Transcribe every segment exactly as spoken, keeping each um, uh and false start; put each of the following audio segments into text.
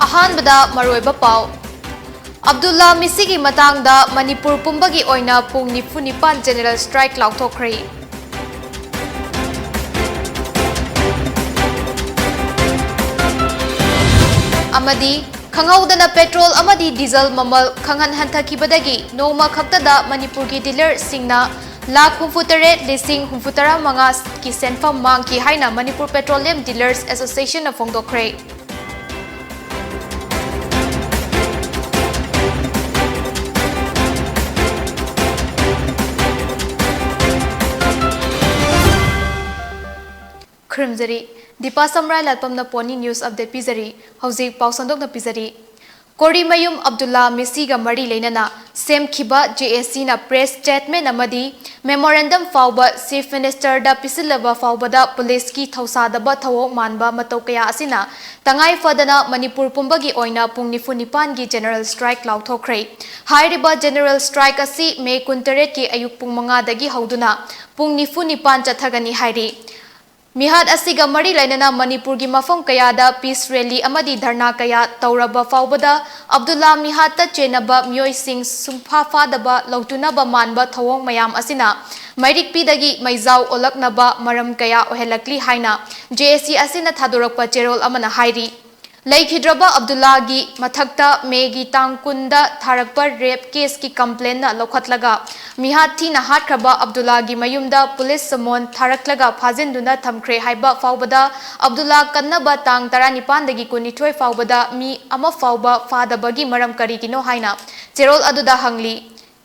ꯑꯍꯥꯟꯕꯗ ꯃꯔꯨꯑꯣꯏꯕ ꯄꯥꯎ꯫ ꯑꯕꯗꯨꯜꯂꯥ ꯃꯤꯁꯤꯒꯤ ꯃꯇꯥꯡꯗ ꯃꯅꯤꯄꯨꯔ ꯄꯨꯝꯕꯒꯤ ꯑꯣꯏꯅ ꯄꯨꯡ ꯅꯤꯐꯨ ꯅꯤꯄꯥꯟ general strike ꯂꯥꯎꯊꯣꯛꯈ꯭ꯔꯦ꯫ ꯑꯃꯗꯤ ꯈꯪꯍꯧꯗꯅ petrol ꯑꯃꯗꯤ diesel ꯃꯃꯜ ꯈꯪꯍꯟ ꯍꯟꯊꯈꯤꯕꯗꯒꯤ ꯅꯣꯡꯃ ꯈꯛꯇꯗ ꯃꯅꯤꯄꯨꯔꯒꯤ dealerꯁꯤꯡꯅ ꯂꯥꯈ ꯍꯨꯝꯐꯨ ꯇꯔꯦꯠ ꯂꯤꯁꯤꯡ ꯍꯨꯝꯐꯨ ꯇꯔꯥ ꯃꯉꯥꯒꯤ ꯁꯦꯟꯐꯝ ꯃꯥꯡꯈꯤ ꯍꯥꯏꯅ Manipur Petroleum Dealers Associationꯅ ꯐꯣꯡꯗꯣꯛꯈ꯭ꯔꯦ꯫ ꯈꯨꯔꯨꯝꯖꯔꯤ꯫ ꯗꯤꯄꯥ ꯁꯝꯔꯥꯏ ꯂꯥꯠꯄꯝꯅ ꯄꯣꯅꯤ news update ꯄꯤꯖꯔꯤ꯫ ꯍꯧꯖꯤꯛ ꯄꯥꯎ ꯁꯟꯗꯣꯛꯅ ꯄꯤꯖꯔꯤ꯫ ꯀꯣꯔꯤꯃꯌꯨꯝ ꯑꯕꯗꯨꯜꯂꯥ ꯃꯤꯁꯤꯒ ꯃꯔꯤ ꯂꯩꯅꯅ ꯁꯦꯝꯈꯤꯕ JACꯅ press statement ꯑꯃꯗꯤ memorandum ꯐꯥꯎꯕ Chief Ministerꯗ ꯄꯤꯁꯤꯜꯂꯕ ꯐꯥꯎꯕꯗ policeꯀꯤ ꯊꯧꯁꯥꯗꯕ ꯊꯧꯑꯣꯡ ꯃꯥꯟꯕ ꯃꯇꯧ ꯀꯌꯥ ꯑꯁꯤꯅ ꯇꯉꯥꯏ ꯐꯗꯅ ꯃꯅꯤꯄꯨꯔ ꯄꯨꯝꯕꯒꯤ ꯑꯣꯏꯅ ꯄꯨꯡ ꯅꯤꯐꯨ ꯅꯤꯄꯥꯟꯒꯤ general strike ꯂꯥꯎꯊꯣꯛꯈ꯭ꯔꯦ꯫ ꯍꯥꯏꯔꯤꯕ general strike ꯑꯁꯤ ꯃꯦ ꯀꯨꯟꯇꯔꯦꯠꯀꯤ ꯑꯌꯨꯛ ꯄꯨꯡ ꯃꯉꯥꯗꯒꯤ ꯍꯧꯗꯨꯅ ꯄꯨꯡ ꯅꯤꯐꯨ ꯅꯤꯄꯥꯟ ꯆꯠꯊꯒꯅꯤ ꯍꯥꯏꯔꯤ꯫ ꯃꯤꯍꯥꯠ ꯑꯁꯤꯒ ꯃꯔꯤ ꯂꯩꯅꯅ ꯃꯅꯤꯄꯨꯔꯒꯤ ꯃꯐꯝ ꯀꯌꯥꯗ peace rally ꯑꯃꯗꯤ ꯙꯔꯅꯥ ꯀꯌꯥ ꯇꯧꯔꯕ ꯐꯥꯎꯕꯗ ꯑꯕꯗꯨꯜꯂꯥ ꯃꯤꯍꯥꯠꯇ ꯆꯦꯟꯅꯕ ꯃꯤꯑꯣꯏꯁꯤꯡ ꯁꯨꯡꯐꯥ ꯐꯥꯗꯕ ꯂꯧꯇꯨꯅꯕ ꯃꯥꯟꯕ ꯊꯧꯑꯣꯡ ꯃꯌꯥꯝ ꯑꯁꯤꯅ ꯃꯩꯔꯤꯛꯄꯤꯗꯒꯤ ꯃꯩꯖꯥꯎ ꯑꯣꯜꯂꯛꯅꯕ ꯃꯔꯝ ꯀꯌꯥ ꯑꯣꯏꯍꯜꯂꯛꯂꯤ ꯍꯥꯏꯅ JAC ꯑꯁꯤꯅ ꯊꯥꯗꯣꯔꯛꯄ ꯆꯦꯔꯣꯜ ꯑꯃꯅ ꯍꯥꯏꯔꯤ꯫ ꯂꯩꯈꯤꯗ꯭ꯔꯕ ꯑꯕꯗꯨꯜꯂꯥꯒꯤ ꯃꯊꯛꯇ ꯃꯦꯒꯤ ꯇꯥꯡ ꯀꯨꯟꯗ ꯊꯥꯔꯛꯄ rape caseꯀꯤ complaintꯅ ꯂꯧꯈꯠꯂꯒ ꯃꯤꯍꯥꯠ ꯊꯤꯅ ꯍꯥꯠꯈ꯭ꯔꯕ ꯑꯕꯗꯨꯜꯂꯥꯒꯤ ꯃꯌꯨꯝꯗ police summon ꯊꯥꯔꯛꯂꯒ ꯐꯥꯖꯤꯟꯗꯨꯅ ꯊꯝꯈ꯭ꯔꯦ ꯍꯥꯏꯕ ꯐꯥꯎꯕꯗ ꯑꯕꯗꯨꯜꯂꯥ ꯀꯟꯅꯕ ꯇꯥꯡ ꯇꯔꯥꯅꯤꯄꯥꯟꯗꯒꯤ ꯀꯨꯟꯅꯤꯊꯣꯏ ꯐꯥꯎꯕꯗ ꯃꯤ ꯑꯃ ꯐꯥꯎꯕ ꯐꯥꯗꯕꯒꯤ ꯃꯔꯝ ꯀꯔꯤꯒꯤꯅꯣ ꯍꯥꯏꯅ ꯆꯦꯔꯣꯜ ꯑꯗꯨꯗ ꯍꯪꯂꯤ꯫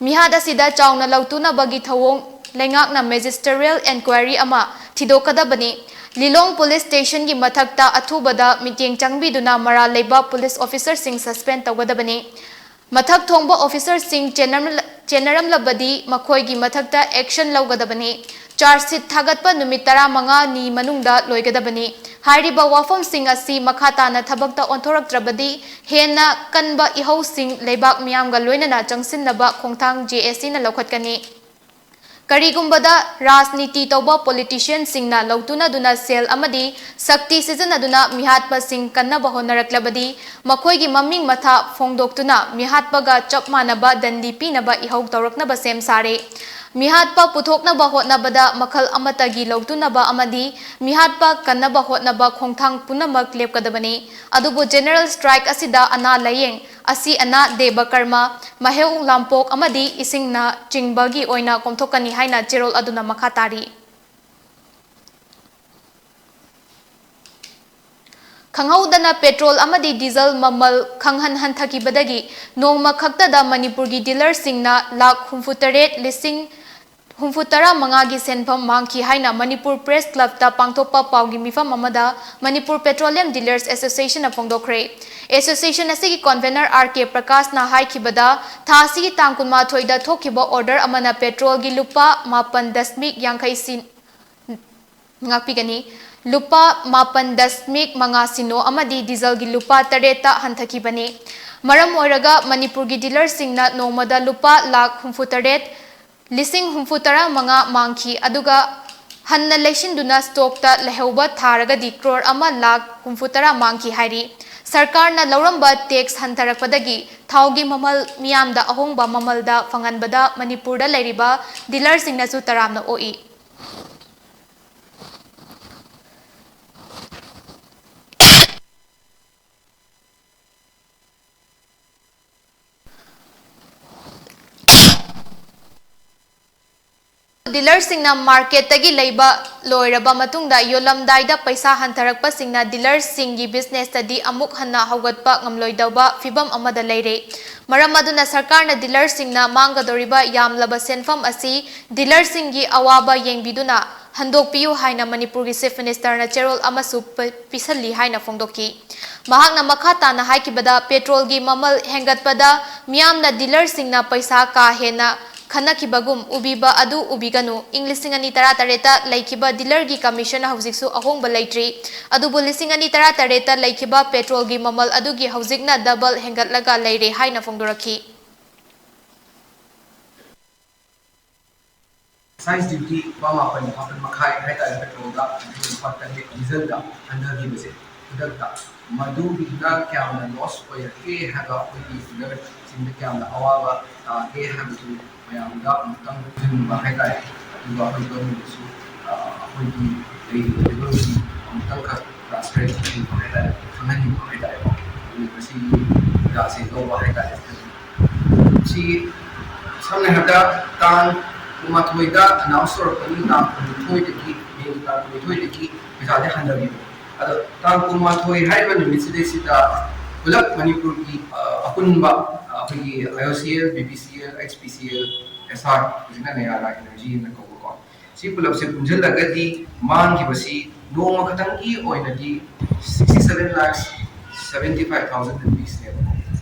ꯃꯤꯍꯥꯠ ꯑꯁꯤꯗ ꯆꯥꯎꯅ ꯂꯧꯇꯨꯅꯕꯒꯤ ꯊꯧꯑꯣꯡ ꯂꯩꯉꯥꯛꯅ magisterial enquiry ꯑꯃ ꯊꯤꯗꯣꯛꯀꯗꯕꯅꯤ꯫ ꯂꯤꯂꯣꯡ police stationꯒꯤ ꯃꯊꯛꯇ ꯑꯊꯨꯕꯗ ꯃꯤꯠꯌꯦꯡ ꯆꯪꯕꯤꯗꯨꯅ ꯃꯔꯥꯜ ꯂꯩꯕ police officerꯁꯤꯡ suspend ꯇꯧꯒꯗꯕꯅꯤ꯫ ꯃꯊꯛ ꯊꯣꯡꯕ officerꯁꯤꯡ ꯆꯦꯟꯅꯔꯝꯂ-, ꯆꯦꯟꯅꯔꯝꯂꯕꯗꯤ ꯃꯈꯣꯏꯒꯤ ꯃꯊꯛꯇ action ꯂꯧꯒꯗꯕꯅꯤ꯫ Charge sheet ꯊꯥꯒꯠꯄ ꯅꯨꯃꯤꯠ ꯇꯔꯥꯃꯉꯥꯅꯤ ꯃꯅꯨꯡꯗ ꯂꯣꯏꯒꯗꯕꯅꯤ꯫ ꯍꯥꯏꯔꯤꯕ ꯋꯥꯐꯝꯁꯤꯡ ꯑꯁꯤ ꯃꯈꯥ ꯇꯥꯅ ꯊꯕꯛꯇ ꯑꯣꯟꯊꯣꯔꯛꯇ꯭ꯔꯕꯗꯤ ꯍꯦꯟꯅ ꯀꯟꯕ ꯏꯍꯧꯁꯤꯡ ꯂꯩꯕꯥꯛ ꯃꯤꯌꯥꯝꯒ ꯂꯣꯏꯅꯅ ꯆꯪꯁꯤꯟꯅꯕ ꯈꯣꯡꯊꯥꯡ JACꯅ ꯂꯧꯈꯠꯀꯅꯤ꯫ ꯀꯔꯤꯒꯨꯝꯕꯗ ꯔꯥꯖꯅꯤꯇꯤ ꯇꯧꯕ ꯄꯣꯂꯤꯇꯤꯁꯤꯌꯟꯁꯤꯡꯅ ꯂꯧꯇꯨꯅꯗꯨꯅ ꯁꯦꯜ ꯑꯃꯗꯤ ꯁꯛꯇꯤ ꯁꯤꯖꯤꯟꯅꯗꯨꯅ ꯃꯤꯍꯥꯠꯄꯁꯤꯡ ꯀꯟꯅꯕ ꯍꯣꯠꯅꯔꯛꯂꯕꯗꯤ, ꯃꯈꯣꯏꯒꯤ ꯃꯃꯤꯡ ꯃꯊꯥ ꯐꯣꯡꯗꯣꯛꯇꯨꯅ ꯃꯤꯍꯥꯠꯄꯒ ꯆꯞ ꯃꯥꯟꯅꯕ ꯗꯟꯗꯤ ꯄꯤꯅꯕ ꯏꯍꯧ ꯇꯧꯔꯛꯅꯕ ꯁꯦꯝ ꯁꯥꯔꯦ꯫ ꯃꯤꯍꯥꯠꯄ ꯄꯨꯊꯣꯛꯅꯕ ꯍꯣꯠꯅꯕꯗ ꯃꯈꯜ ꯑꯃꯠꯇꯒꯤ ꯂꯧꯇꯨꯅꯕ ꯑꯃꯗꯤ ꯃꯤꯍꯥꯠꯄ ꯀꯟꯅꯕ ꯍꯣꯠꯅꯕ ꯈꯣꯡꯊꯥꯡ ꯄꯨꯝꯅꯃꯛ ꯂꯦꯞꯀꯗꯕꯅꯤ꯫ ꯑꯗꯨꯕꯨ ꯖꯦꯅꯔꯦꯜ ꯁ꯭ꯇ꯭ꯔꯥꯏꯛ ꯑꯁꯤꯗ ꯑꯅꯥ ꯂꯥꯌꯦꯡ, ꯑꯁꯤ ꯑꯅꯥ, ꯗꯦꯕ ꯀꯔꯃ, ꯃꯍꯩ ꯂꯥꯝꯄꯣꯛ ꯑꯃꯗꯤ ꯏꯁꯤꯡꯅ ꯆꯤꯡꯕꯒꯤ ꯑꯣꯏꯅ ꯀꯣꯝꯊꯣꯛꯀꯅꯤ ꯍꯥꯏꯅ ꯆꯦꯔꯣꯜ ꯑꯗꯨꯅ ꯃꯈꯥ ꯇꯥꯔꯤ꯫ ꯈꯪꯍꯧꯗꯅ ꯄꯦꯇ꯭ꯔꯣꯜ ꯑꯃꯗꯤ ꯗꯤꯖꯜ ꯃꯃꯜ ꯈꯪꯍꯟ ꯍꯟꯊꯈꯤꯕꯗꯒꯤ ꯅꯣꯡꯃ ꯈꯛꯇꯗ ꯃꯅꯤꯄꯨꯔꯒꯤ ꯗꯤꯂꯔꯁꯤꯡꯅ ꯂꯥꯈ ꯍꯨꯝꯐꯨꯇꯔꯦꯠ ꯂꯤꯁꯤꯡ ꯍꯨꯝꯐꯨꯇꯔꯥ ꯃꯉꯥꯒꯤ ꯁꯦꯟꯐꯝ ꯃꯥꯡꯈꯤ ꯍꯥꯏꯅ ꯃꯅꯤꯄꯨꯔ ꯄ꯭ꯔꯦꯁ ꯀ꯭ꯂꯕꯇ ꯄꯥꯡꯊꯣꯛꯄ ꯄꯥꯎꯒꯤ ꯃꯤꯐꯝ ꯑꯃꯗ ꯃꯅꯤꯄꯨꯔ ꯄꯦꯇ꯭ꯔꯣꯂꯤꯌꯝ ꯗꯤꯂꯔꯁ ꯑꯦꯁꯣꯁꯤꯌꯦꯁꯟꯅ ꯐꯣꯡꯗꯣꯛꯈ꯭ꯔꯦ꯫ ꯑꯦꯁꯣꯁꯤꯌꯦꯁꯟ ꯑꯁꯤꯒꯤ ꯀꯟꯚꯦꯅꯔ ꯑꯥꯔ ꯀꯦ ꯄ꯭ꯔꯀꯥꯁꯅ ꯍꯥꯏꯈꯤꯕꯗ, ꯊꯥ ꯑꯁꯤꯒꯤ ꯇꯥꯡ ꯀꯨꯟꯃꯥꯊꯣꯏꯗ ꯊꯣꯛꯈꯤꯕ ꯑꯣꯔꯗꯔ ꯑꯃꯅ ꯄꯦꯇ꯭ꯔꯣꯜꯒꯤ ꯂꯨꯄꯥ ꯃꯥꯄꯟ ꯗꯁꯃꯤꯛ ꯌꯥꯡꯈꯩ ꯁꯤ-, ꯉꯥꯛꯄꯤꯒꯅꯤ, ꯂꯨꯄꯥ ꯃꯥꯄꯟ ꯗꯁꯃꯤꯛ ꯃꯉꯥ ꯁꯤꯅꯣ ꯑꯃꯗꯤ ꯗꯤꯖꯜꯒꯤ ꯂꯨꯄꯥ ꯇꯔꯦꯠꯇ ꯍꯟꯊꯈꯤꯕꯅꯤ꯫ ꯃꯔꯝ ꯑꯣꯏꯔꯒ ꯃꯅꯤꯄꯨꯔꯒꯤ ꯗꯤꯂꯔꯁꯤꯡꯅ ꯅꯣꯡꯃꯗ ꯂꯨꯄꯥ ꯂꯥꯈ ꯍꯨꯝꯐꯨꯇꯔꯦꯠ ꯂꯤꯁꯤꯡ ꯍꯨꯝꯐꯨꯇꯔꯥ ꯃꯉꯥ ꯃꯥꯡꯈꯤ, ꯑꯗꯨꯒ ꯍꯟꯅ ꯂꯩꯁꯤꯟꯗꯨꯅ ꯁ꯭ꯇꯣꯛꯇ ꯂꯩꯍꯧꯕ ꯊꯥꯔꯒꯗꯤ ꯀ꯭ꯔꯣꯔ ꯑꯃ ꯂꯥꯈ ꯍꯨꯝꯐꯨꯇꯔꯥ ꯃꯥꯡꯈꯤ ꯍꯥꯏꯔꯤ꯫ ꯁꯔꯀꯥꯔꯅ ꯂꯧꯔꯝꯕ ꯇꯦꯛꯁ ꯍꯟꯊꯔꯛꯄꯗꯒꯤ ꯊꯥꯎꯒꯤ ꯃꯃꯜ ꯃꯤꯌꯥꯝꯗ ꯑꯍꯣꯡꯕ ꯃꯃꯜꯗ ꯐꯪꯍꯟꯕꯗ ꯃꯅꯤꯄꯨꯔꯗ ꯂꯩꯔꯤꯕ ꯗꯤꯂꯔꯁꯤꯡꯅꯁꯨ ꯇꯔꯥꯝꯅ ꯑꯣꯛꯏ꯫ ꯗꯤꯂꯔꯁꯤꯡꯅ ꯃꯥꯔꯀꯦꯠꯇꯒꯤ ꯂꯩꯕ ꯂꯣꯏꯔꯕ ꯃꯇꯨꯡꯗ ꯌꯣꯜꯂꯝꯗꯥꯏꯗ ꯄꯩꯁꯥ ꯍꯟꯊꯔꯛꯄꯁꯤꯡꯅ ꯗꯤꯂꯔꯁꯤꯡꯒꯤ ꯕꯤꯖꯤꯅꯦꯁꯇꯗꯤ ꯑꯃꯨꯛ ꯍꯟꯅ ꯍꯧꯒꯠꯄ ꯉꯝꯂꯣꯏꯗꯧꯕ ꯐꯤꯚꯝ ꯑꯃꯗ ꯂꯩꯔꯦ꯫ ꯃꯔꯝ ꯑꯗꯨꯅ ꯁꯔꯀꯥꯔꯅ ꯗꯤꯂꯔꯁꯤꯡꯅ ꯃꯥꯡꯒꯗꯧꯔꯤꯕ ꯌꯥꯝꯂꯕ ꯁꯦꯟꯐꯝ ꯑꯁꯤ ꯗꯤꯂꯔꯁꯤꯡꯒꯤ ꯑꯋꯥꯕ ꯌꯦꯡꯕꯤꯗꯨꯅ ꯍꯟꯗꯣꯛꯄꯤꯌꯨ ꯍꯥꯏꯅ ꯃꯅꯤꯄꯨꯔꯒꯤ ꯆꯤꯐ ꯃꯤꯅꯤꯁꯇꯔꯅ ꯆꯦꯔꯣꯜ ꯑꯃꯁꯨ ꯄ-, ꯄꯤꯁꯜꯂꯤ ꯍꯥꯏꯅ ꯐꯣꯡꯗꯣꯛꯈꯤ꯫ ꯃꯍꯥꯛꯅ ꯃꯈꯥ ꯇꯥꯅ ꯍꯥꯏꯈꯤꯕꯗ, ꯄꯦꯇ꯭ꯔꯣꯜꯒꯤ ꯃꯃꯜ ꯍꯦꯟꯒꯠꯄꯗ ꯃꯤꯌꯥꯝꯅ ꯗꯤꯂꯔꯁꯤꯡꯅ ꯄꯩꯁꯥ ꯀꯥ ꯍꯦꯟꯅ ꯈꯟꯅꯈꯤꯕꯒꯨꯝ ꯎꯕꯤꯕ ꯑꯗꯨ ꯎꯕꯤꯒꯅꯨ꯫ ꯏꯪ ꯂꯤꯁꯤꯡ ꯑꯅꯤ ꯇꯔꯥꯇꯔꯦꯠꯇ ꯂꯩꯈꯤꯕ ꯗꯤꯂꯔꯒꯤ ꯀꯃꯤꯁꯟ ꯍꯧꯖꯤꯛꯁꯨ ꯑꯍꯣꯡꯕ ꯂꯩꯇ꯭ꯔꯤ꯫ ꯑꯗꯨꯕꯨ ꯂꯤꯁꯤꯡ ꯑꯅꯤ ꯇꯔꯥꯇꯔꯦꯠꯇ ꯂꯩꯈꯤꯕ ꯄꯦꯇ꯭ꯔꯣꯜꯒꯤ ꯃꯃꯜ ꯑꯗꯨꯒꯤ ꯍꯧꯖꯤꯛꯅ ꯗꯕꯜ ꯍꯦꯟꯒꯠꯂꯒ ꯂꯩꯔꯦ ꯍꯥꯏꯅ ꯐꯣꯡꯗꯣꯔꯛꯈꯤ꯫ ꯑꯦꯛꯁꯥꯏꯁ ꯗ꯭ꯌꯨꯇꯤ ꯂꯨꯄꯥ ꯃꯥꯄꯟ, ꯃꯥꯄꯟ ꯃꯈꯥꯏ ꯍꯥꯏꯇꯥꯔꯦ ꯄꯦꯇ꯭ꯔꯣꯜꯗ, ꯑꯗꯨꯒ ꯂꯨꯄꯥ ꯇꯔꯦꯠ ꯗꯤꯖꯜꯗ ꯍꯟꯊꯈꯤꯕꯁꯦ ꯈꯨꯗꯛꯇ꯫ ꯃꯗꯨꯒꯤꯗꯨꯅ ꯀꯌꯥꯝꯅ ꯂꯣꯁ ꯑꯣꯏꯔꯛꯀꯦ ꯍꯥꯏꯕ ꯑꯩꯈꯣꯏꯒꯤ ꯐꯤꯒꯔꯁꯤꯡꯗ ꯀꯌꯥꯝꯅ ꯑꯋꯥꯕ ꯇꯥꯒꯦ ꯍꯥꯏꯕꯗꯨ ꯃꯌꯥꯝꯗ ꯑꯃꯨꯛꯇꯪ ꯈꯪꯍꯟꯅꯤꯡꯕ ꯍꯥꯏꯇꯥꯔꯦ꯫ ꯑꯗꯨꯒ ꯑꯩꯈꯣꯏ ꯒꯚꯔꯟꯃꯦꯟꯗꯁꯨ, ꯑ, ꯑꯩꯈꯣꯏꯒꯤ ꯂꯩꯔꯤꯕ ꯐꯤꯕꯝꯁꯤ ꯑꯃꯨꯛꯇꯪꯈꯛ ꯇ꯭ꯔꯥꯟꯁꯄꯦꯔꯦꯟ ꯑꯣꯏꯍꯟꯅꯤꯡꯕ ꯍꯥꯏꯇꯥꯔꯦ, ꯈꯪꯍꯟꯅꯤꯡꯕ ꯍꯥꯏꯇꯥꯔꯦꯀꯣ꯫ ꯑꯗꯨꯅ ꯃꯁꯤꯒꯤ ꯃꯨꯗꯥꯁꯦ ꯂꯧꯕ ꯍꯥꯏꯇꯥꯔꯦ꯫ ꯁꯤ ꯁꯝꯅ ꯍꯥꯏꯔꯕꯗ ꯇꯥꯡ ꯀꯨꯟꯃꯥꯊꯣꯏꯗ ꯑꯦꯅꯥꯎꯟꯁ ꯇꯧꯔꯛꯄꯅꯤ, ꯇꯥꯡ ꯀꯨꯟꯅꯤꯊꯣꯏꯗꯒꯤ, ꯃꯦꯒꯤ ꯇꯥꯡ ꯀꯨꯟꯅꯤꯊꯣꯏꯗꯒꯤ ꯄꯩꯁꯥꯁꯦ ꯍꯟꯊꯈꯤꯕ꯫ ꯑꯗꯣ ꯇꯥꯡ ꯀꯨꯟꯃꯥꯊꯣꯏ ꯍꯥꯏꯔꯤꯕ ꯅꯨꯃꯤꯠꯁꯤꯗꯩꯁꯤꯗ ꯄꯨꯂꯞ ꯃꯅꯤꯄꯨꯔꯒꯤ, ꯑ, ꯑꯄꯨꯟꯕ, ꯑ, ꯑꯩꯈꯣꯏꯒꯤ IOCL, BPCL, HPCL, SR, ꯍꯧꯖꯤꯛꯅ ꯅꯌꯥꯔꯥ ꯏꯅꯔꯖꯤ ꯍꯥꯏꯅ ꯀꯧꯕꯀꯣ, ꯁꯤ ꯄꯨꯂꯞꯁꯦ ꯄꯨꯟꯁꯤꯜꯂꯒꯗꯤ ꯃꯥꯡꯈꯤꯕꯁꯤ ꯅꯣꯡꯃ ꯈꯛꯇꯪꯒꯤ ꯑꯣꯏꯅꯗꯤ sixty seven lakhs seventy five thousand rupeesꯅꯦꯕꯀꯣ꯫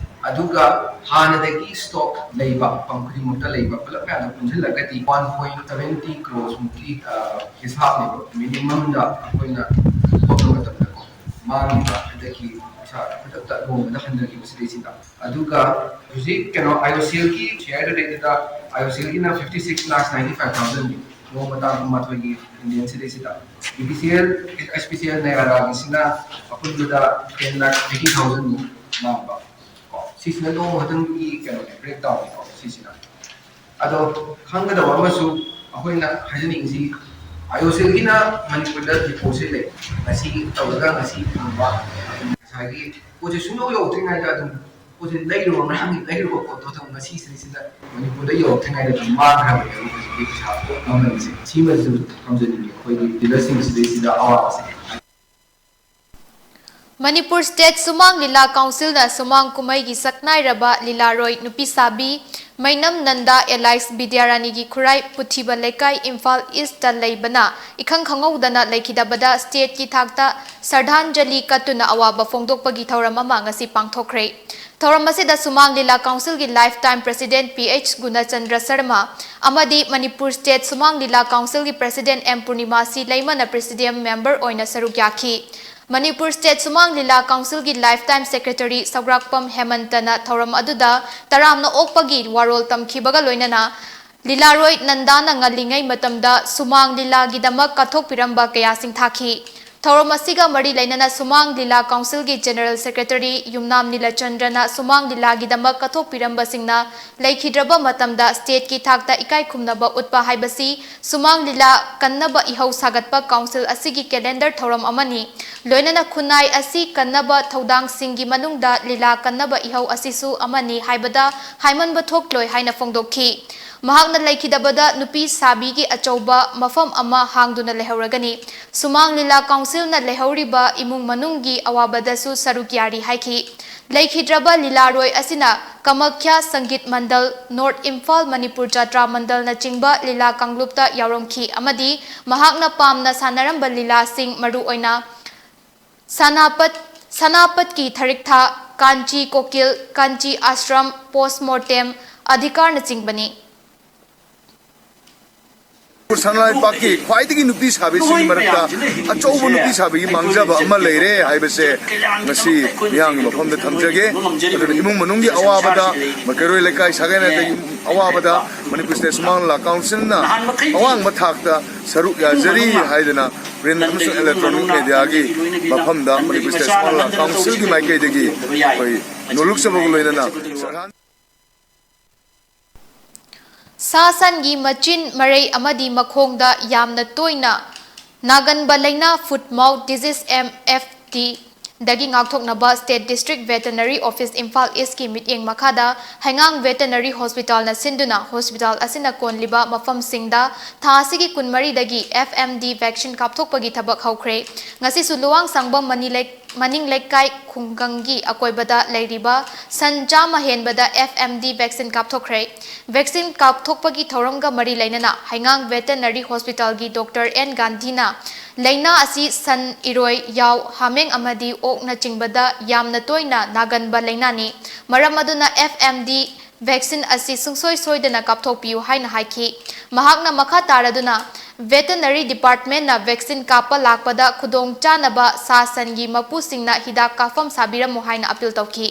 ꯑꯗꯨꯒ ꯍꯥꯟꯅꯗꯒꯤ ꯁ꯭ꯇꯣꯛ ꯂꯩꯕ ꯃꯐꯝ ꯈꯨꯗꯤꯡꯃꯛꯇ ꯂꯩꯕ ꯄꯨꯂꯞ ꯃꯌꯥꯝꯗꯣ ꯄꯨꯟꯁꯤꯜꯂꯒꯗꯤ one point seventy crores ꯃꯨꯛꯀꯤ, ꯑ, ꯍꯤꯁꯥꯞꯅꯦꯕ꯫ ꯃꯤꯅꯤꯃꯝꯗ ꯑꯩꯈꯣꯏꯅ ꯍꯣꯠꯄ ꯃꯇꯝꯗꯀꯣ, ꯃꯥꯡꯉꯤꯕ ꯍꯟꯗꯛꯀꯤ ꯄꯩꯁꯥ ꯈꯨꯗꯛꯇ ꯅꯣꯡꯃꯗ ꯍꯟꯊꯈꯤꯕ ꯁꯤꯗꯩꯁꯤꯗ꯫ ꯑꯗꯨꯒ ꯍꯧꯖꯤꯛ ꯀꯩꯅꯣ IOCLꯒꯤ share rate ꯗ, IOCLꯒꯤꯅ fifty six lakhs ninety five thousand ꯅꯤ, ꯅꯣꯡꯃ ꯇꯥꯡ ꯀꯨꯟꯃꯥꯊꯣꯏꯒꯤ Indian ꯁꯤꯗꯩꯁꯤꯗ꯫ BPCL, HPCL ꯅꯌꯥꯔꯥꯒꯤꯁꯤꯅ ꯑꯄꯨꯟꯕꯗ ten lakh eighty thousand ꯃꯨꯛ ꯃꯥꯡꯕ꯫ ꯀꯣ, ꯁꯤꯁꯤꯅ ꯅꯣꯡꯃ ꯈꯛꯇꯪꯒꯤ ꯀꯩꯅꯣꯅꯦ, breakdown ꯅꯤꯀꯣ ꯁꯤꯁꯤꯅ꯫ ꯑꯗꯣ ꯈꯪꯒꯗꯕ ꯑꯃꯁꯨ, ꯑꯩꯈꯣꯏꯅ ꯍꯥꯏꯖꯅꯤꯡꯉꯤꯁꯤ, IOCLꯒꯤꯅ ꯃꯅꯤꯄꯨꯔꯗ depotꯁꯦ ꯂꯩ, ꯉꯁꯤ ꯇꯧꯔꯒ ꯉꯁꯤ ꯐꯪꯕ, ꯉꯁꯥꯏꯒꯤ ꯄꯣꯠꯁꯦ ꯁꯨꯡꯌꯧ ꯌꯧꯗ꯭ꯔꯤꯉꯩꯗ ꯑꯗꯨꯝ ꯄꯣꯠꯁꯦ ꯂꯩꯔꯨꯕ, ꯉꯔꯥꯡꯒꯤ ꯂꯩꯔꯨꯕ ꯄꯣꯠꯇꯣ ꯑꯗꯨꯝ ꯉꯁꯤ ꯁꯤꯗꯩꯁꯤꯗ ꯃꯅꯤꯄꯨꯔꯗ ꯌꯧꯔꯛꯇ꯭ꯔꯤꯉꯩꯗ ꯑꯗꯨꯝ ꯃꯥꯡꯈ꯭ꯔꯕꯅꯦꯕ ꯍꯧꯖꯤꯛꯀꯤ ꯄꯩꯁꯥ ꯃꯃꯜꯁꯦ꯫ ꯁꯤꯃꯁꯨ ꯊꯝꯖꯅꯤꯡꯉꯤ ꯑꯩꯈꯣꯏꯒꯤ dealerꯁꯤꯡꯁꯤꯗꯩꯁꯤꯗ ꯑꯋꯥꯕꯁꯦ꯫ ꯃꯅꯤꯄꯨꯔ ꯁ꯭ꯇꯦꯠ ꯁꯨꯃꯥꯡ ꯂꯤꯂꯥ ꯀꯥꯎꯟꯁꯤꯜꯅ ꯁꯨꯃꯥꯡ ꯀꯨꯝꯍꯩꯒꯤ ꯁꯛꯅꯥꯏꯔꯕ ꯂꯤꯂꯥꯔꯣꯏ ꯅꯨꯄꯤꯁꯥꯕꯤ ꯃꯩꯅꯝ ꯅꯟꯗꯥ alias ꯕꯤꯗ꯭ꯌꯥꯔꯥꯅꯤꯒꯤ ꯈꯨꯔꯥꯏ ꯄꯨꯊꯤꯕ ꯂꯩꯀꯥꯏ, ꯏꯝꯐꯥꯜ ꯏꯁꯇ ꯂꯩꯕꯅ ꯏꯈꯪ ꯈꯪꯍꯧꯗꯅ ꯂꯩꯈꯤꯗꯕꯗ ꯁ꯭ꯇꯦꯠꯀꯤ ꯊꯥꯛꯇ ꯁ꯭ꯔꯗꯥꯟꯖꯂꯤ ꯀꯠꯇꯨꯅ ꯑꯋꯥꯕ ꯐꯣꯡꯗꯣꯛꯄꯒꯤ ꯊꯧꯔꯝ ꯑꯃ ꯉꯁꯤ ꯄꯥꯡꯊꯣꯛꯈ꯭ꯔꯦ꯫ ꯊꯧꯔꯝ ꯑꯁꯤꯗ ꯁꯨꯃꯥꯡ ꯂꯤꯂꯥ ꯀꯥꯎꯟꯁꯤꯜꯒꯤ lifetime president P H Gunachandra Sharma ꯑꯃꯗꯤ ꯃꯅꯤꯄꯨꯔ ꯁ꯭ꯇꯦꯠ ꯁꯨꯃꯥꯡ ꯂꯤꯂꯥ ꯀꯥꯎꯟꯁꯤꯜꯒꯤ president ꯑꯦꯝ ꯄꯨꯔꯅꯤꯃꯥ ꯁꯤ ꯂꯩꯃꯅ presidium member ꯑꯣꯏꯅ ꯁꯔꯨꯛ ꯌꯥꯈꯤ꯫ ꯃꯅꯤꯄꯨꯔ ꯁ꯭ꯇꯦꯠ ꯁꯨꯃꯥꯡ ꯂꯤꯂꯥ ꯀꯥꯎꯟꯁꯤꯜꯒꯤ lifetime secretary ꯁꯧꯒ꯭ꯔꯥꯛꯄꯝ ꯍꯦꯃꯟꯇꯅ ꯊꯧꯔꯝ ꯑꯗꯨꯗ ꯇꯔꯥꯝꯅ ꯑꯣꯛꯄꯒꯤ ꯋꯥꯔꯣꯜ ꯇꯝꯈꯤꯕꯒ ꯂꯣꯏꯅꯅ ꯂꯤꯂꯥꯔꯣꯏ ꯅꯟꯗꯥꯅ ꯉꯜꯂꯤꯉꯩ ꯃꯇꯝꯗ ꯁꯨꯃꯥꯡ ꯂꯤꯂꯥꯒꯤꯗꯃꯛ ꯀꯠꯊꯣꯛꯄꯤꯔꯝꯕ ꯀꯌꯥ ꯁꯤꯡꯊꯥꯈꯤ꯫ ꯊꯧꯔꯝ ꯑꯁꯤꯒ ꯃꯔꯤ ꯂꯩꯅꯅ ꯁꯨꯃꯥꯡ ꯂꯤꯂꯥ ꯀꯥꯎꯟꯁꯤꯜꯒꯤ ꯖꯦꯅꯔꯦꯜ ꯁꯦꯀ꯭ꯔꯦꯇꯔꯤ ꯌꯨꯝꯅꯥꯝ ꯅꯤꯂꯆꯟꯗ꯭ꯔꯅ ꯁꯨꯃꯥꯡ ꯂꯤꯂꯥꯒꯤꯗꯃꯛ ꯀꯠꯊꯣꯛꯄꯤꯔꯝꯕꯁꯤꯡꯅ ꯂꯩꯈꯤꯗ꯭ꯔꯕ ꯃꯇꯝꯗ ꯁ꯭ꯇꯦꯠꯀꯤ ꯊꯥꯛꯇ ꯏꯀꯥꯏ ꯈꯨꯝꯅꯕ ꯎꯠꯄ ꯍꯥꯏꯕꯁꯤ ꯁꯨꯃꯥꯡ ꯂꯤꯂꯥ ꯀꯟꯅꯕ ꯏꯍꯧ ꯁꯥꯒꯠꯄ ꯀꯥꯎꯟꯁꯤꯜ ꯑꯁꯤꯒꯤ ꯀꯦꯂꯦꯟꯗꯔ ꯊꯧꯔꯝ ꯑꯃꯅꯤ꯫ ꯂꯣꯏꯅꯅ ꯈꯨꯟꯅꯥꯏ ꯑꯁꯤ ꯀꯟꯅꯕ ꯊꯧꯗꯥꯡꯁꯤꯡꯒꯤ ꯃꯅꯨꯡꯗ ꯂꯤꯂꯥ ꯀꯟꯅꯕ ꯏꯍꯧ ꯑꯁꯤꯁꯨ ꯑꯃꯅꯤ ꯍꯥꯏꯕꯗ ꯍꯥꯏꯃꯟꯕ ꯊꯣꯛꯂꯣꯏ ꯍꯥꯏꯅ ꯐꯣꯡꯗꯣꯛꯈꯤ꯫ ꯃꯍꯥꯛꯅ ꯂꯩꯈꯤꯗꯕꯗ ꯅꯨꯄꯤ ꯁꯥꯕꯤꯒꯤ ꯑꯆꯧꯕ ꯃꯐꯝ ꯑꯃ ꯍꯥꯡꯗꯨꯅ ꯂꯩꯍꯧꯔꯒꯅꯤ꯫ ꯁꯨꯃꯥꯡ ꯂꯤꯂꯥ ꯀꯥꯎꯟꯁꯤꯜꯅ ꯂꯩꯍꯧꯔꯤꯕ ꯏꯃꯨꯡ ꯃꯅꯨꯡꯒꯤ ꯑꯋꯥꯕꯗꯁꯨ ꯁꯔꯨꯛ ꯌꯥꯔꯤ ꯍꯥꯏꯈꯤ꯫ ꯂꯩꯈꯤꯗ꯭ꯔꯕ ꯂꯤꯂꯥꯔꯣꯏ ꯑꯁꯤꯅ ꯀꯃꯈ꯭ꯌꯥ ꯁꯪꯒꯤꯠ ꯃꯟꯗꯜ, ꯅꯣꯔꯠ ꯏꯝꯐꯥꯜ ꯃꯅꯤꯄꯨꯔ ꯖꯥꯇ꯭ꯔꯥ ꯃꯟꯗꯜꯅꯆꯤꯡꯕ ꯂꯤꯂꯥ ꯀꯥꯡꯂꯨꯞꯇ ꯌꯥꯎꯔꯝꯈꯤ ꯑꯃꯗꯤ ꯃꯍꯥꯛꯅ ꯄꯥꯝꯅ ꯁꯥꯟꯅꯔꯝꯕ ꯂꯤꯂꯥꯁꯤꯡ, ꯃꯔꯨꯑꯣꯏꯅ ꯁꯅꯥꯄꯠ, ꯁꯅꯥꯄꯠꯀꯤ ꯊꯔꯤꯛꯊꯥ, ꯀꯥꯟꯆꯤ ꯀꯣꯀꯤꯜ, ꯀꯥꯟꯆꯤ ꯑꯥꯁ꯭ꯔꯝ, ꯄꯣꯁꯃꯣꯔꯇꯦꯝ, ꯑꯙꯤꯀꯥꯔꯅꯆꯤꯡꯕꯅꯤ꯫ ꯁꯅꯥ ꯂꯩꯕꯥꯛꯀꯤ ꯈ꯭ꯋꯥꯏꯗꯒꯤ ꯅꯨꯄꯤ ꯁꯥꯕꯤꯁꯤꯡꯒꯤ ꯃꯔꯛꯇ ꯑꯆꯧꯕ ꯅꯨꯄꯤ ꯁꯥꯕꯤꯒꯤ ꯃꯥꯡꯖꯕ ꯑꯃ ꯂꯩꯔꯦ ꯍꯥꯏꯕꯁꯦ ꯉꯁꯤ ꯃꯤꯌꯥꯝꯒꯤ ꯃꯐꯝꯗ ꯊꯝꯖꯒꯦ꯫ ꯑꯗꯨꯅ ꯏꯃꯨꯡ ꯃꯅꯨꯡꯒꯤ ꯑꯋꯥꯕꯗ, ꯃꯀꯩꯔꯣꯏ ꯂꯩꯀꯥꯏ ꯁꯥꯒꯩ ꯅꯥꯇꯩꯒꯤ ꯑꯋꯥꯕꯗ ꯃꯅꯤꯄꯨꯔ ꯁ꯭ꯇꯦꯠ ꯁꯨꯃꯥꯡ ꯂꯤꯂꯥ ꯀꯥꯎꯟꯁꯤꯜꯅ ꯑꯋꯥꯡꯕ ꯊꯥꯛꯇ ꯁꯔꯨꯛ ꯌꯥꯖꯔꯤ ꯍꯥꯏꯗꯅ ꯄ꯭ꯔꯤꯟꯠ ꯑꯃꯁꯨꯡ ꯏꯂꯦꯛꯇ꯭ꯔꯣꯅꯤꯛ ꯃꯦꯗꯤꯌꯥꯒꯤ ꯃꯐꯝꯗ ꯃꯅꯤꯄꯨꯔ ꯁ꯭ꯇꯦꯠ ꯁꯨꯃꯥꯡ ꯂꯤꯂꯥ ꯀꯥꯎꯟꯁꯤꯜꯒꯤ ꯃꯥꯏꯀꯩꯗꯒꯤ ꯑꯩꯈꯣꯏ ꯅꯣꯜꯂꯨꯛꯆꯕꯒ ꯂꯣꯏꯅꯅ ꯁꯥ ꯁꯟꯒꯤ ꯃꯆꯤꯟ, ꯃꯔꯩ ꯑꯃꯗꯤ ꯃꯈꯣꯡꯗ ꯌꯥꯝꯅ ꯇꯣꯏꯅ ꯅꯥꯒꯟꯕ ꯂꯩꯅꯥ foot mouth disease, M F D, ꯗꯒꯤ ꯉꯥꯛꯊꯣꯛꯅꯕ State District Veterinary Office Imphal ꯏꯁꯀꯤ ꯃꯤꯠꯌꯦꯡ ꯃꯈꯥꯗ ꯍꯩꯉꯥꯡ Veterinary Hospitalꯅ ꯁꯤꯟꯗꯨꯅ hospital ꯑꯁꯤꯅ ꯀꯣꯟꯂꯤꯕ ꯃꯐꯝꯁꯤꯡꯗ ꯊꯥ ꯑꯁꯤꯒꯤ ꯀꯨꯟꯃꯔꯤꯗꯒꯤ F M D vaccine ꯀꯥꯞꯊꯣꯛꯄꯒꯤ ꯊꯕꯛ ꯍꯧꯈ꯭ꯔꯦ꯫ ꯉꯁꯤꯁꯨ ꯂꯨꯋꯥꯡꯁꯥꯡꯕꯝ ꯃꯅꯤ ꯂꯩ-, ꯃꯅꯤꯡ ꯂꯩꯀꯥꯏ ꯈꯨꯡꯒꯪꯒꯤ ꯑꯀꯣꯏꯕꯗ ꯂꯩꯔꯤꯕ ꯁꯟ ꯆꯥꯝꯃ ꯍꯦꯟꯕꯗ F M D vaccine ꯀꯥꯞꯊꯣꯛꯈ꯭ꯔꯦ꯫ Vaccine ꯀꯥꯞꯊꯣꯛꯄꯒꯤ ꯊꯧꯔꯝꯒ ꯃꯔꯤ ꯂꯩꯅꯅ ꯍꯩꯉꯥꯡ Veterinary Hospitalꯒꯤ Doctor N ꯒꯥꯟꯙꯤꯅ ꯂꯩꯅꯥ ꯑꯁꯤ ꯁꯟ, ꯏꯔꯣꯏ, ꯌꯥꯎ, ꯍꯥꯃꯦꯡ ꯑꯃꯗꯤ ꯑꯣꯛꯅꯆꯤꯡꯕꯗ ꯌꯥꯝꯅ ꯇꯣꯏꯅ ꯅꯥꯒꯟꯕ ꯂꯩꯅꯥꯅꯤ꯫ ꯃꯔꯝ ꯑꯗꯨꯅ F M D vaccine ꯑꯁꯤ ꯁꯨꯡꯁꯣꯏ ꯁꯣꯏꯗꯅ ꯀꯥꯞꯊꯣꯛꯄꯤꯌꯨ ꯍꯥꯏꯅ ꯍꯥꯏꯈꯤ꯫ ꯃꯍꯥꯛꯅ ꯃꯈꯥ ꯇꯥꯔꯗꯨꯅ Veterinary Departmentꯅ vaccine ꯀꯥꯞꯄ ꯂꯥꯛꯄꯗ ꯈꯨꯗꯣꯡ ꯆꯥꯅꯕ ꯁꯥ ꯁꯟꯒꯤ ꯃꯄꯨꯁꯤꯡꯅ ꯍꯤꯗꯥꯛ ꯀꯥꯞꯐꯝ ꯁꯥꯕꯤꯔꯝꯃꯨ ꯍꯥꯏꯅ appeal ꯇꯧꯈꯤ꯫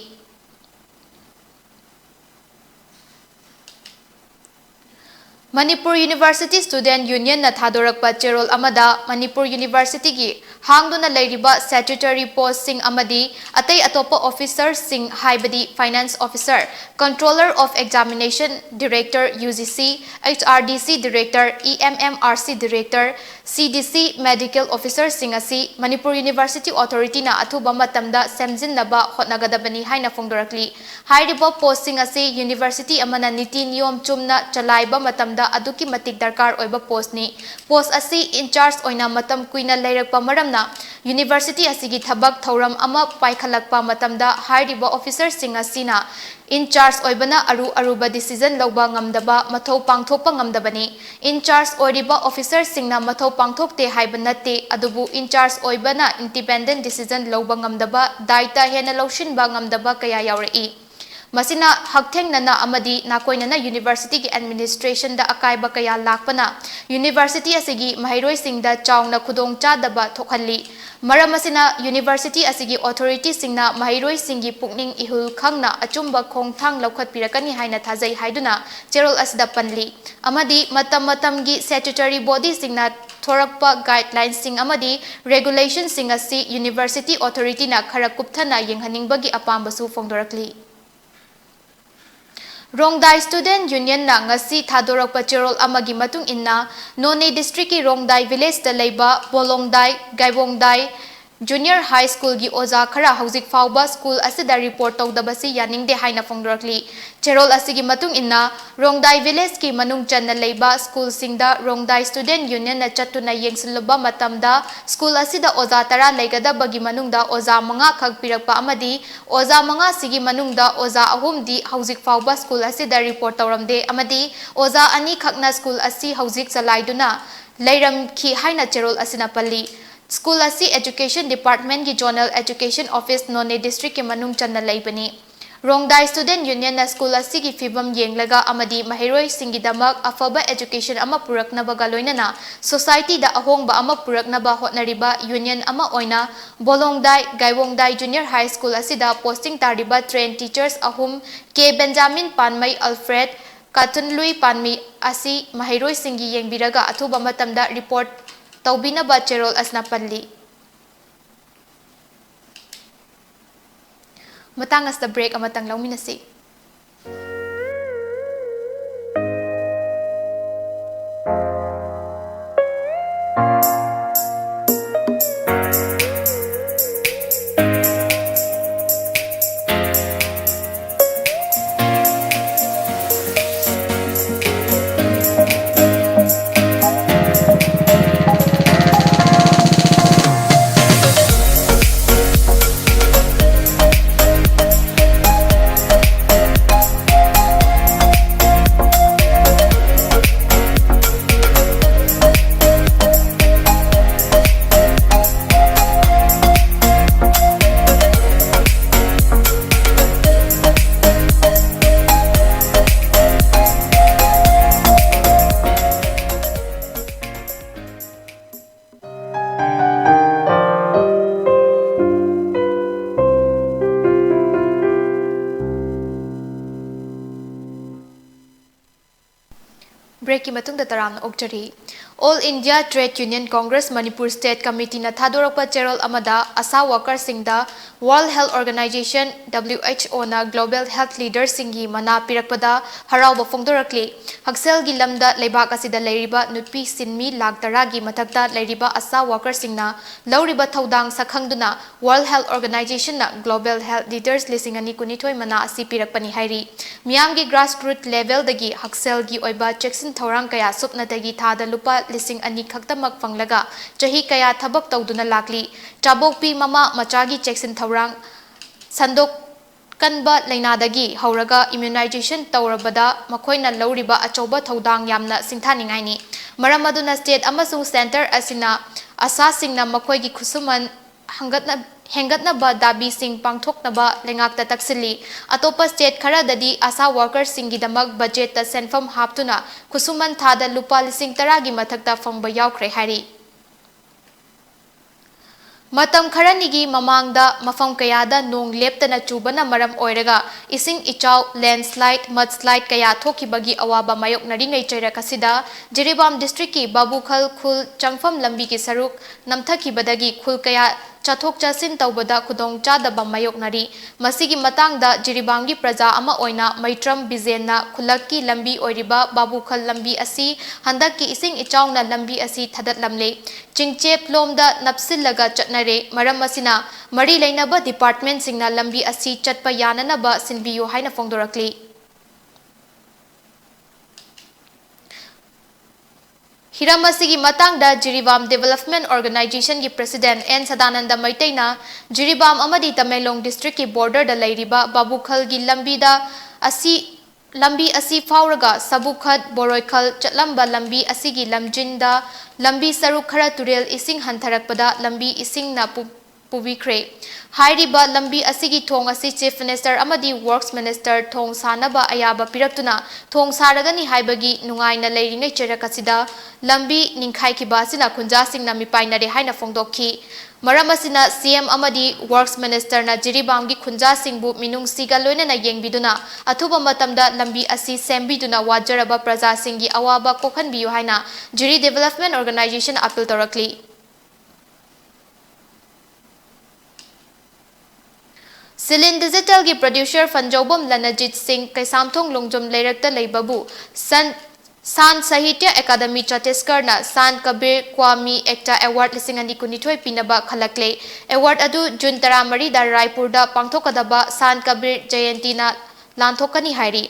Manipur University Student Union ꯅ ꯊꯥꯗꯣꯔꯛꯄ ꯆꯦꯔꯣꯜ ꯑꯃꯗ ꯃꯅꯤꯄꯨꯔ University ꯒꯤ ꯍꯥꯡꯗꯨꯅ ꯂꯩꯔꯤꯕ statutory post ꯁꯤꯡ ꯑꯃꯗꯤ ꯑꯇꯩ ꯑꯇꯣꯞꯄ officer ꯁꯤꯡ, ꯍꯥꯏꯕꯗꯤ Finance Officer, Controller of Examination, Director, U G C, H R D C Director, E M M R C Director, C D C, Medical Officer ꯁꯤꯡ ꯑꯁꯤ ꯃꯅꯤꯄꯨꯔ University Authority ꯅ ꯑꯊꯨꯕ ꯃꯇꯝꯗ ꯁꯦꯝꯖꯤꯟꯅꯕ ꯍꯣꯠꯅꯒꯗꯕꯅꯤ ꯍꯥꯏꯅ ꯐꯣꯡꯗꯣꯔꯛꯂꯤ꯫ ꯍꯥꯏꯔꯤꯕ post ꯁꯤꯡ ꯑꯁꯤ University ꯑꯃꯅ ꯅꯤꯇꯤ ꯅꯤꯌꯣꯝ ꯆꯨꯝꯅ ꯆꯂꯥꯏꯕ ꯃꯇꯝꯗ ꯑꯗꯨꯛꯀꯤ ꯃꯇꯤꯛ ꯗꯔꯀꯥꯔ ꯑꯣꯏꯕ post ꯅꯤ꯫ Post ꯑꯁꯤ in charge ꯑꯣꯏꯅ ꯃꯇꯝ ꯀꯨꯏꯅ ꯂꯩꯔꯛꯄ ꯃꯔꯝꯅ University ꯑꯁꯤꯒꯤ ꯊꯕꯛ ꯊꯧꯔꯝ ꯑꯃ ꯄꯥꯏꯈꯠꯂꯛꯄ ꯃꯇꯝꯗ ꯍꯥꯏꯔꯤꯕ officer ꯁꯤꯡ ꯑꯁꯤꯅ in charge ꯑꯣꯏꯕꯅ ꯑꯔꯨ ꯑꯔꯨꯕ decision ꯂꯧꯕ ꯉꯝꯗꯕ, ꯃꯊꯧ ꯄꯥꯡꯊꯣꯛꯄ ꯉꯝꯗꯕꯅꯤ꯫ In charge ꯑꯣꯏꯔꯤꯕ officer ꯁꯤꯡꯅ ꯃꯊꯧ ꯄꯥꯡꯊꯣꯛꯇꯦ ꯍꯥꯏꯕ ꯅꯠꯇꯦ, ꯑꯗꯨꯕꯨ in charge ꯑꯣꯏꯕꯅ independent decision ꯂꯧꯕ ꯉꯝꯗꯕ, ꯗꯥꯏꯇ ꯍꯦꯟꯅ ꯂꯧꯁꯤꯟꯕ ꯉꯝꯗꯕ ꯀꯌꯥ ꯌꯥꯎꯔꯛꯏ꯫ ꯃꯁꯤꯅ ꯍꯛꯊꯦꯡꯅꯅ ꯑꯃꯗꯤ ꯅꯥꯀꯣꯏꯅꯅ University ꯒꯤ administration ꯗ ꯑꯀꯥꯏꯕ ꯀꯌꯥ ꯂꯥꯛꯄꯅ University ꯑꯁꯤꯒꯤ ꯃꯍꯩꯔꯣꯏꯁꯤꯡꯗ ꯆꯥꯎꯅ ꯈꯨꯗꯣꯡꯆꯥꯗꯕ ꯊꯣꯛꯍꯜꯂꯤ꯫ ꯃꯔꯝ ꯑꯁꯤꯅ University ꯑꯁꯤꯒꯤ authority ꯁꯤꯡꯅ ꯃꯍꯩꯔꯣꯏꯁꯤꯡꯒꯤ ꯄꯨꯛꯅꯤꯡ ꯏꯍꯨꯜ ꯈꯪꯅ ꯑꯆꯨꯝꯕ ꯈꯣꯡꯊꯥꯡ ꯂꯧꯈꯠꯄꯤꯔꯛꯀꯅꯤ ꯍꯥꯏꯅ ꯊꯥꯖꯩ ꯍꯥꯏꯗꯨꯅ ꯆꯦꯔꯣꯜ ꯑꯁꯤꯗ ꯄꯜꯂꯤ꯫ ꯑꯃꯗꯤ ꯃꯇꯝ ꯃꯇꯝꯒꯤ statutory body ꯁꯤꯡꯅ ꯊꯣꯔꯛꯄ guideline ꯁꯤꯡ ꯑꯃꯗꯤ regulation ꯁꯤꯡ ꯑꯁꯤ University Authority ꯅ ꯈꯔ ꯀꯨꯞꯊꯅ ꯌꯦꯡꯍꯟꯅꯤꯡꯕꯒꯤ ꯑꯄꯥꯝꯕꯁꯨ ꯐꯣꯡꯗꯣꯔꯛꯂꯤ꯫ ꯔꯣꯡꯗꯥꯏ Student Union ꯅ ꯉꯁꯤ ꯊꯥꯗꯣꯔꯛꯄ ꯆꯦꯔꯣꯜ ꯑꯃꯒꯤ ꯃꯇꯨꯡ ꯏꯟꯅ, ꯅꯣꯅꯦ district ꯀꯤ ꯔꯣꯡꯗꯥꯏ village ꯇ ꯂꯩꯕ ꯕꯣꯂꯣꯡꯗꯥꯏ, ꯒꯥꯏꯕꯣꯡꯗꯥꯏ Junior High School ꯒꯤ ꯑꯣꯖꯥ ꯈꯔ ꯍꯧꯖꯤꯛ ꯐꯥꯎꯕ school ꯑꯁꯤꯗ report ꯇꯧꯗꯕꯁꯤ ꯌꯥꯅꯤꯡꯗꯦ ꯍꯥꯏꯅ ꯐꯣꯡꯗꯣꯔꯛꯂꯤ꯫ ꯆꯦꯔꯣꯜ ꯑꯁꯤꯒꯤ ꯃꯇꯨꯡ ꯏꯟꯅ, ꯔꯣꯡꯗꯥꯏ village ꯀꯤ ꯃꯅꯨꯡ ꯆꯟꯅ ꯂꯩꯕ school ꯁꯤꯡꯗ ꯔꯣꯡꯗꯥꯏ Student Union ꯅ ꯆꯠꯇꯨꯅ ꯌꯦꯡꯁꯤꯜꯂꯨꯕ ꯃꯇꯝꯗ, school ꯑꯁꯤꯗ ꯑꯣꯖꯥ ꯇꯔꯥ ꯂꯩꯒꯗꯕꯒꯤ ꯃꯅꯨꯡꯗ ꯑꯣꯖꯥ ꯃꯉꯥ ꯈꯛ ꯄꯤꯔꯛꯄ ꯑꯃꯗꯤ ꯑꯣꯖꯥ ꯃꯉꯥꯁꯤꯒꯤ ꯃꯅꯨꯡꯗ ꯑꯣꯖꯥ ꯑꯍꯨꯝꯗꯤ ꯍꯧꯖꯤꯛ ꯐꯥꯎꯕ school ꯑꯁꯤꯗ report ꯇꯧꯔꯝꯗꯦ ꯑꯃꯗꯤ ꯑꯣꯖꯥ ꯑꯅꯤꯈꯛꯅ school ꯑꯁꯤ ꯍꯧꯖꯤꯛ ꯆꯂꯥꯏꯗꯨꯅ ꯂꯩꯔꯝꯈꯤ ꯍꯥꯏꯅ ꯆꯦꯔꯣꯜ ꯑꯁꯤꯅ ꯄꯜꯂꯤ꯫ School ꯑꯁꯤ Education Department ꯀꯤ Zonal Education Office ꯅꯣꯅꯦ district ꯀꯤ ꯃꯅꯨꯡ ꯆꯟꯅ ꯂꯩꯕꯅꯤ꯫ ꯔꯣꯡꯗꯥꯏ Student Union ꯅ school ꯑꯁꯤꯒꯤ ꯐꯤꯚꯝ ꯌꯦꯡꯂꯒ ꯑꯃꯗꯤ ꯃꯍꯩꯔꯣꯏꯁꯤꯡꯒꯤꯗꯃꯛ ꯑꯐꯕ education ꯑꯃ ꯄꯨꯔꯛꯅꯕꯒ ꯂꯣꯏꯅꯅ society ꯗ ꯑꯍꯣꯡꯕ ꯑꯃ ꯄꯨꯔꯛꯅꯕ ꯍꯣꯠꯅꯔꯤꯕ union ꯑꯃ ꯑꯣꯏꯅ ꯕꯣꯂꯣꯡꯗꯥꯏ ꯒꯥꯏꯋꯣꯡꯗꯥꯏ Junior High School ꯑꯁꯤꯗ posting ꯇꯥꯔꯤꯕ trained teachers ꯑꯍꯨꯝ, ꯀꯦ ꯕꯦꯟꯖꯥꯃꯤꯟ, ꯄꯥꯟꯃꯩ ꯑꯜꯐ꯭ꯔꯦꯗ, ꯀꯥꯇꯨꯟꯂꯨꯏ ꯄꯥꯟꯃꯤ ꯑꯁꯤ ꯃꯍꯩꯔꯣꯏꯁꯤꯡꯒꯤ ꯌꯦꯡꯕꯤꯔꯒ ꯑꯊꯨꯕ ꯃꯇꯝꯗ ꯔꯤꯄꯣꯔꯠ ꯇꯧꯕꯤꯅꯕ ꯆꯦꯔꯣꯜ ꯑꯁꯤꯅ ꯄꯜꯂꯤ꯫ ꯃꯇꯥꯡ ꯑꯁꯤꯗ ꯕ꯭ꯔꯦꯛ ꯑꯃꯇꯪ ꯂꯧꯃꯤꯟꯅꯁꯤ꯫ ꯕ꯭ꯔꯦꯛꯀꯤ ꯃꯇꯨꯡꯗ ꯇꯔꯥꯝꯅ ꯑꯣꯛꯆꯔꯤ꯫ All India Trade Union Congress Manipur State Committeeꯅ ꯊꯥꯗꯣꯔꯛꯄ ꯆꯦꯔꯣꯜ ꯑꯃꯗ ꯑꯁꯥ ꯋꯥꯀꯔꯁꯤꯡꯗ World Health Organization, W H Oꯅ global health leaderꯁꯤꯡꯒꯤ ꯃꯅꯥ ꯄꯤꯔꯛꯄꯗ ꯍꯔꯥꯎꯕ ꯐꯣꯡꯗꯣꯔꯛꯂꯤ꯫ ꯍꯛꯁꯦꯜꯒꯤ ꯂꯝꯗ ꯂꯩꯕꯥꯛ ꯑꯁꯤꯗ ꯂꯩꯔꯤꯕ ꯅꯨꯄꯤ ꯁꯤꯟꯃꯤ ꯂꯥꯈ ꯇꯔꯥꯒꯤ ꯃꯊꯛꯇ ꯂꯩꯔꯤꯕ ꯑꯁꯥ ꯋꯥꯀꯔꯁꯤꯡꯅ ꯂꯧꯔꯤꯕ ꯊꯧꯗꯥꯡ ꯁꯛꯈꯪꯗꯨꯅ World Health Organizationꯅ global health leaders ꯂꯤꯁꯤꯡ ꯑꯅꯤ ꯀꯨꯟꯅꯤꯊꯣꯏ ꯃꯅꯥ ꯑꯁꯤ ꯄꯤꯔꯛꯄꯅꯤ ꯍꯥꯏꯔꯤ꯫ ꯃꯤꯌꯥꯝꯒꯤ grassroot levelꯗꯒꯤ ꯍꯛꯁꯦꯜꯒꯤ ꯑꯣꯏꯕ ꯆꯦꯛꯁꯤꯟ ꯊꯧꯔꯥꯡ ꯀꯌꯥ ꯁꯨꯞꯅꯇꯒꯤ ꯊꯥꯗ ꯂꯨꯄꯥ ꯂꯤꯁꯤꯡ ꯑꯅꯤ ꯈꯛꯇꯃꯛ ꯐꯪꯂꯒ ꯆꯍꯤ ꯀꯌꯥ ꯊꯕꯛ ꯇꯧꯗꯨꯅ ꯂꯥꯛꯂꯤ꯫ ꯆꯥꯕꯣꯛꯄꯤ ꯃꯃꯥ ꯃꯆꯥꯒꯤ ꯆꯦꯛꯁꯤꯟ ꯊꯧꯔꯥꯡ ꯁꯟꯗꯣꯛ ꯀꯟꯕ ꯂꯥꯏꯅꯥꯗꯒꯤ ꯍꯧꯔꯒ immunization ꯇꯧꯔꯕꯗ ꯃꯈꯣꯏꯅ ꯂꯧꯔꯤꯕ ꯑꯆꯧꯕ ꯊꯧꯗꯥꯡ ꯌꯥꯝꯅ ꯁꯤꯡꯊꯥꯅꯤꯡꯉꯥꯏꯅꯤ꯫ ꯃꯔꯝ ꯑꯗꯨꯅ state ꯑꯃꯁꯨꯡ centre ꯑꯁꯤꯅ ꯑꯁꯥꯁꯤꯡꯅ ꯃꯈꯣꯏꯒꯤ ꯈꯨꯠꯁꯨꯃꯟ ꯍꯪꯒꯠꯅ-, ꯍꯦꯟꯒꯠꯅꯕ ꯗꯥꯕꯤꯁꯤꯡ ꯄꯥꯡꯊꯣꯛꯅꯕ ꯂꯩꯉꯥꯛꯇ ꯇꯛꯁꯤꯜꯂꯤ꯫ ꯑꯇꯣꯞꯄ state ꯈꯔꯗꯗꯤ ꯑꯁꯥ workerꯁꯤꯡꯒꯤꯗꯃꯛ budgetꯇ ꯁꯦꯟꯐꯝ ꯍꯥꯞꯇꯨꯅ ꯈꯨꯠꯁꯨꯃꯟ ꯊꯥꯗ ꯂꯨꯄꯥ ꯂꯤꯁꯤꯡ ꯇꯔꯥꯒꯤ ꯃꯊꯛꯇ ꯐꯪꯕ ꯌꯥꯎꯈ꯭ꯔꯦ ꯍꯥꯏꯔꯤ꯫ ꯃꯇꯝ ꯈꯔꯅꯤꯒꯤ ꯃꯃꯥꯡꯗ ꯃꯐꯝ ꯀꯌꯥꯗ ꯅꯣꯡ ꯂꯦꯞꯇꯅ ꯆꯨꯕꯅ ꯃꯔꯝ ꯑꯣꯏꯔꯒ ꯏꯁꯤꯡ ꯏꯆꯥꯎ, ꯂꯦꯟꯁ꯭ꯂꯥꯏꯗ, ꯃꯗꯁ꯭ꯂꯥꯏꯗ ꯀꯌꯥ ꯊꯣꯛꯈꯤꯕꯒꯤ ꯑꯋꯥꯕ ꯃꯥꯌꯣꯛꯅꯔꯤꯉꯩ ꯆꯩꯔꯛ ꯑꯁꯤꯗ ꯖꯤꯔꯤꯕꯥꯝ ꯗꯤꯁꯇ꯭ꯔꯤꯛꯀꯤ ꯕꯥꯕꯨꯈꯜ ꯈꯨꯜ ꯆꯪꯐꯝ ꯂꯝꯕꯤꯒꯤ ꯁꯔꯨꯛ ꯅꯝꯊꯈꯤꯕꯗꯒꯤ ꯈꯨꯜ ꯀꯌꯥ ꯆꯠꯊꯣꯛ ꯆꯠꯁꯤꯟ ꯇꯧꯕꯗ ꯈꯨꯗꯣꯡꯆꯥꯗꯕ ꯃꯥꯌꯣꯛꯅꯔꯤ꯫ ꯃꯁꯤꯒꯤ ꯃꯇꯥꯡꯗ ꯖꯤꯔꯤꯕꯥꯝꯒꯤ ꯄ꯭ꯔꯖꯥ ꯑꯃ ꯑꯣꯏꯅ ꯃꯩꯇ꯭ꯔꯝ ꯕꯤꯖꯦꯟꯅ ꯈꯨꯜꯂꯛꯀꯤ ꯂꯝꯕꯤ ꯑꯣꯏꯔꯤꯕ ꯕꯥꯕꯨꯈꯜ ꯂꯝꯕꯤ ꯑꯁꯤ ꯍꯟꯗꯛꯀꯤ ꯏꯁꯤꯡ ꯏꯆꯥꯎꯅ ꯂꯝꯕꯤ ꯑꯁꯤ ꯊꯗꯠꯂꯝꯂꯦ꯫ ꯆꯤꯡꯆꯦꯞꯂꯣꯝꯗ ꯅꯞꯁꯤꯜꯂꯒ ꯆꯠꯅꯔꯦ꯫ ꯃꯔꯝ ꯑꯁꯤꯅ ꯃꯔꯤ ꯂꯩꯅꯕ ꯗꯤꯄꯥꯔꯠꯃꯦꯟꯠꯁꯤꯡꯅ ꯂꯝꯕꯤ ꯑꯁꯤ ꯆꯠꯄ ꯌꯥꯅꯅꯕ ꯁꯤꯟꯕꯤꯌꯨ ꯍꯥꯏꯅ ꯐꯣꯡꯗꯣꯔꯛꯂꯤ꯫ ꯍꯤꯔꯝ ꯑꯁꯤꯒꯤ ꯃꯇꯥꯡꯗ ꯖꯤꯔꯤꯕꯥꯝ ꯗꯤꯕꯦꯂꯞꯃꯦꯟꯠ ꯑꯣꯔꯒꯅꯥꯏꯖꯦꯁꯟꯒꯤ ꯄ꯭ꯔꯦꯁꯤꯗꯦꯟꯠ ꯑꯦꯟ ꯁꯗꯥꯅꯟꯗ ꯃꯩꯇꯩꯅ ꯖꯤꯔꯤꯕꯥꯝ ꯑꯃꯗꯤ ꯇꯃꯦꯡꯂꯣꯡ ꯗꯤꯁꯇ꯭ꯔꯤꯛꯀꯤ ꯕꯣꯔꯗꯔꯗ ꯂꯩꯔꯤꯕ ꯕꯥꯕꯨꯈꯜꯒꯤ ꯂꯝꯕꯤꯗ ꯑꯁꯤ, ꯂꯝꯕꯤ ꯑꯁꯤ ꯐꯥꯎꯔꯒ ꯁꯕꯨꯈꯠ, ꯕꯣꯔꯣꯏꯈꯜ ꯆꯠꯂꯝꯕ ꯂꯝꯕꯤ ꯑꯁꯤꯒꯤ ꯂꯝꯖꯤꯟꯗ ꯂꯝꯕꯤ ꯁꯔꯨꯛ ꯈꯔ ꯇꯨꯔꯦꯜ ꯏꯁꯤꯡ ꯍꯟꯊꯔꯛꯄꯗ ꯂꯝꯕꯤ ꯏꯁꯤꯡꯅ ꯄꯨ-, ꯄꯨꯕꯤꯈ꯭ꯔꯦ꯫ ꯍꯥꯏꯔꯤꯕ ꯂꯝꯕꯤ ꯑꯁꯤꯒꯤ ꯊꯣꯡ ꯑꯁꯤ ꯆꯤꯐ ꯃꯤꯅꯤꯁꯇꯔ ꯑꯃꯗꯤ ꯋꯔꯛꯁ ꯃꯤꯅꯤꯁꯇꯔ ꯊꯣꯡ ꯁꯥꯅꯕ ꯑꯌꯥꯕ ꯄꯤꯔꯛꯇꯨꯅ ꯊꯣꯡ ꯁꯥꯔꯒꯅꯤ ꯍꯥꯏꯕꯒꯤ ꯅꯨꯡꯉꯥꯏꯅ ꯂꯩꯔꯤꯉꯩ ꯆꯩꯔꯛ ꯑꯁꯤꯗ ꯂꯝꯕꯤ ꯅꯤꯡꯈꯥꯏꯈꯤꯕ ꯑꯁꯤꯅ ꯈꯨꯟꯖꯥꯁꯤꯡꯅ ꯃꯤꯄꯥꯏꯅꯔꯦ ꯍꯥꯏꯅ ꯐꯣꯡꯗꯣꯛꯈꯤ꯫ ꯃꯔꯝ ꯑꯁꯤꯅ ꯁꯤ ꯑꯦꯝ ꯑꯃꯗꯤ ꯋꯔꯛꯁ ꯃꯤꯅꯤꯁꯇꯔꯅ ꯖꯤꯔꯤꯕꯥꯝꯒꯤ ꯈꯨꯟꯖꯥꯁꯤꯡꯕꯨ ꯃꯤꯅꯨꯡꯁꯤꯒ ꯂꯣꯏꯅꯅ ꯌꯦꯡꯕꯤꯗꯨꯅ ꯑꯊꯨꯕ ꯃꯇꯝꯗ ꯂꯝꯕꯤ ꯑꯁꯤ ꯁꯦꯝꯕꯤꯗꯨꯅ ꯋꯥꯖꯔꯕ ꯄ꯭ꯔꯖꯥꯁꯤꯡꯒꯤ ꯑꯋꯥꯕ ꯀꯣꯛꯍꯟꯕꯤꯌꯨ ꯍꯥꯏꯅ ꯖꯤꯔꯤ ꯗꯤꯕꯦꯂꯞꯃꯦꯟꯠ ꯑꯣꯔꯒꯅꯥꯏꯖꯦꯁꯟ ꯑꯥꯄꯤꯜ ꯇꯧꯔꯛꯂꯤ꯫ ꯁꯤꯂꯤꯟ ꯗꯤꯖꯤꯇꯦꯜꯒꯤ ꯄ꯭ꯔꯣꯗ꯭ꯌꯨꯁꯔ ꯐꯟꯖꯧꯕꯝ ꯂꯅꯖꯤꯠ ꯁꯤꯡ ꯀꯩꯁꯥꯝꯊꯣꯡ ꯂꯣꯡꯖꯝ ꯂꯩꯔꯛꯇ ꯂꯩꯕꯕꯨ ꯁꯟ-, ꯁꯥꯟ ꯁꯥꯍꯤꯇ꯭ꯌ ꯑꯦꯀꯥꯗꯃꯤ ꯆꯇꯤꯁꯒꯔꯅ ꯁꯥꯟ ꯀꯕꯤꯔ ꯀ꯭ꯋꯥꯃꯤ ꯑꯦꯛꯇ ꯑꯦꯋꯥꯔꯗ ꯂꯤꯁꯤꯡ ꯑꯅꯤ ꯀꯨꯟꯅꯤꯊꯣꯏ ꯄꯤꯅꯕ ꯈꯜꯂꯛꯂꯦ꯫ ꯑꯦꯋꯥꯔꯗ ꯑꯗꯨ ꯖꯨꯟ ꯇꯔꯥꯃꯔꯤꯗ ꯔꯥꯏꯄꯨꯔꯗ ꯄꯥꯡꯊꯣꯛꯀꯗꯕ ꯁꯥꯟ ꯀꯕꯤꯔ ꯖꯌꯟꯇꯤꯅ ꯂꯥꯟꯊꯣꯛꯀꯅꯤ ꯍꯥꯏꯔꯤ꯫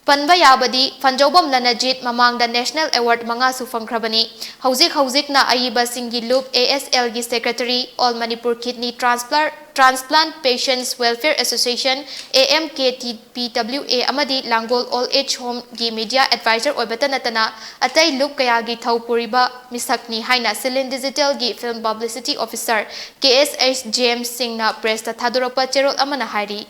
ꯄꯟꯕ ꯌꯥꯕꯗꯤ, ꯐꯟꯖꯧꯕꯝ ꯂꯅꯖꯤꯠ ꯃꯃꯥꯡꯗ ꯅꯦꯁꯅꯦꯜ ꯑꯦꯋꯥꯔꯗ ꯃꯉꯥꯁꯨ ꯐꯪꯈ꯭ꯔꯕꯅꯤ꯫ ꯍꯧꯖꯤꯛ ꯍꯧꯖꯤꯛꯅ ꯑꯏꯕꯁꯤꯡꯒꯤ ꯂꯨꯞ, ꯑꯦ ꯑꯦꯁ ꯑꯦꯜꯒꯤ ꯁꯦꯀ꯭ꯔꯦꯇꯔꯤ, all Manipur kidney transplant-, transplant patients welfare association, A M K T P W A, ꯑꯃꯗꯤ ꯂꯥꯡꯒꯣꯜ ꯑꯣꯜ ꯑꯦꯖ ꯍꯣꯝꯒꯤ ꯃꯤꯗꯤꯌꯥ ꯑꯦꯗꯚꯥꯏꯖꯔ ꯑꯣꯏꯕꯇ ꯅꯠꯇꯅ ꯑꯇꯩ ꯂꯨꯞ ꯀꯌꯥꯒꯤ ꯊꯧ ꯄꯨꯔꯤꯕ ꯃꯤꯁꯛꯅꯤ ꯍꯥꯏꯅ ꯁꯤꯂꯤꯟ ꯗꯤꯖꯤꯇꯦꯜꯒꯤ film publicity officer K S H James ꯁꯤꯡꯅ ꯄ꯭ꯔꯦꯁꯇ ꯊꯥꯗꯣꯔꯛꯄ ꯆꯦꯔꯣꯜ ꯑꯃꯅ ꯍꯥꯏꯔꯤ꯫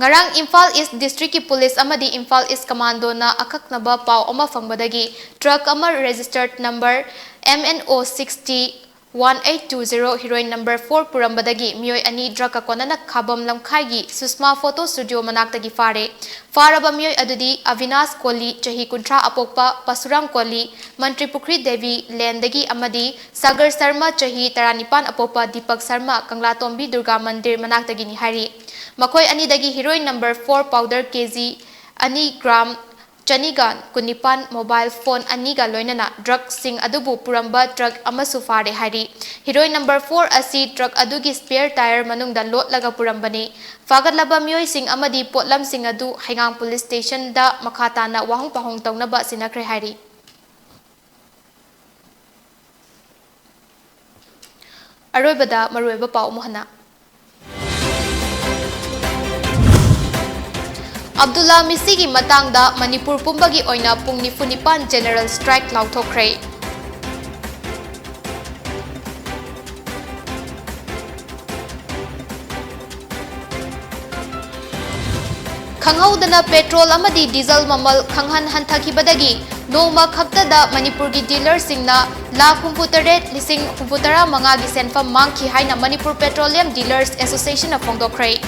ꯉꯔꯥꯡ ꯏꯝꯐꯥꯜ ꯏꯁ꯭ꯠ ꯗꯤꯁꯇ꯭ꯔꯤꯛꯀꯤ ꯄꯨꯂꯤꯁ ꯑꯃꯗꯤ ꯏꯝꯐꯥꯜ ꯏꯁ꯭ꯠ ꯀꯃꯥꯟꯗꯣꯅ ꯑꯀꯛꯅꯕ ꯄꯥꯎ ꯑꯃ ꯐꯪꯕꯗꯒꯤ ꯇ꯭ꯔꯛ ꯑꯃ ꯔꯦꯖꯤꯁꯇꯔꯗ number M N O sixty One eight two zero heroin number four ꯄꯨꯔꯝꯕꯗꯒꯤ ꯃꯤꯑꯣꯏ ꯑꯅꯤ drug ꯀꯣꯟꯅꯅ ꯈꯥꯕꯝ ꯂꯝꯈꯥꯏꯒꯤ ꯁꯨꯁꯃꯥ photo studio ꯃꯅꯥꯛꯇꯒꯤ ꯐꯥꯔꯦ꯫ ꯐꯥꯔꯕ ꯃꯤꯑꯣꯏ ꯑꯗꯨꯗꯤ ꯑꯕꯤꯅꯥꯁ ꯀꯣꯂꯤ, ꯆꯍꯤ ꯀꯨꯟꯊ꯭ꯔꯥ ꯑꯄꯣꯛꯄ ꯄꯁꯨꯔꯥꯝ ꯀꯣꯂꯤ, ꯃꯟꯇ꯭ꯔꯤꯄꯨꯈ꯭ꯔꯤ ꯗꯦꯕꯤ ꯂꯦꯟꯗꯒꯤ, ꯑꯃꯗꯤ ꯁꯥꯒꯔ ꯁꯔꯃ, ꯆꯍꯤ ꯇꯔꯥꯅꯤꯄꯥꯟ ꯑꯄꯣꯛꯄ ꯗꯤꯄꯛ ꯁꯔꯃ, ꯀꯪꯂꯥꯇꯣꯝꯕꯤ ꯗꯨꯔꯒꯥ ꯃꯟꯗꯤꯔ ꯃꯅꯥꯛꯇꯒꯤꯅꯤ ꯍꯥꯏꯔꯤ꯫ ꯃꯈꯣꯏ ꯑꯅꯤꯗꯒꯤ heroin number four powder K G ꯑꯅꯤ gram ꯆꯅꯤꯒ ꯀꯨꯟꯅꯤꯄꯥꯟ, mobile phone ꯑꯅꯤꯒ ꯂꯣꯏꯅꯅ drugꯁꯤꯡ ꯑꯗꯨꯕꯨ ꯄꯨꯔꯝꯕ truck ꯑꯃꯁꯨ ꯐꯥꯔꯦ ꯍꯥꯏꯔꯤ꯫ Heroin number four ꯑꯁꯤ truck ꯑꯗꯨꯒꯤ spare tyre ꯃꯅꯨꯡꯗ ꯂꯣꯠꯂꯒ ꯄꯨꯔꯝꯕꯅꯤ꯫ ꯐꯥꯒꯠꯂꯕ ꯃꯤꯑꯣꯏꯁꯤꯡ ꯑꯃꯗꯤ ꯄꯣꯠꯂꯝꯁꯤꯡ ꯑꯗꯨ ꯍꯩꯉꯥꯡ police stationꯗ ꯃꯈꯥ ꯇꯥꯅ ꯋꯥꯍꯪ ꯄꯥꯎꯍꯪ ꯇꯧꯅꯕ ꯁꯤꯟꯅꯈ꯭ꯔꯦ ꯍꯥꯏꯔꯤ꯫ ꯑꯔꯣꯏꯕꯗ ꯃꯔꯨꯑꯣꯏꯕ ꯄꯥꯎ ꯑꯃꯨꯛ ꯍꯟꯅ꯫ ꯑꯕꯗꯨꯜꯂꯥ ꯃꯤꯁꯤꯒꯤ ꯃꯇꯥꯡꯗ ꯃꯅꯤꯄꯨꯔ ꯄꯨꯝꯕꯒꯤ ꯑꯣꯏꯅ ꯄꯨꯡ ꯅꯤꯐꯨ ꯅꯤꯄꯥꯟ general strike ꯂꯥꯎꯊꯣꯛꯈ꯭ꯔꯦ꯫ ꯈꯪꯍꯧꯗꯅ petrol ꯑꯃꯗꯤ diesel ꯃꯃꯜ ꯈꯪꯍꯟ ꯍꯟꯊꯈꯤꯕꯗꯒꯤ ꯅꯣꯡꯃ ꯈꯛꯇꯗ ꯃꯅꯤꯄꯨꯔꯒꯤ dealerꯁꯤꯡꯅ ꯂꯥꯈ ꯍꯨꯝꯐꯨ ꯇꯔꯦꯠ ꯂꯤꯁꯤꯡ ꯍꯨꯝꯐꯨ ꯇꯔꯥ ꯃꯉꯥꯒꯤ ꯁꯦꯟꯐꯝ ꯃꯥꯡꯈꯤ ꯍꯥꯏꯅ Manipur Petroleum Dealers Associationꯅ ꯐꯣꯡꯗꯣꯛꯈ꯭ꯔꯦ꯫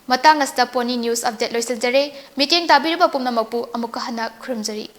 ꯃꯇꯥꯡ ꯑꯁꯤꯗ Pony News Update ꯂꯣꯏꯁꯤꯟꯖꯔꯦ꯫ ꯃꯤꯠꯌꯦꯡ ꯇꯥꯕꯤꯔꯤꯕ ꯄꯨꯝꯅꯃꯛꯄꯨ ꯑꯃꯨꯛꯀ ꯍꯟꯅ ꯈꯨꯔꯨꯝꯖꯔꯤ꯫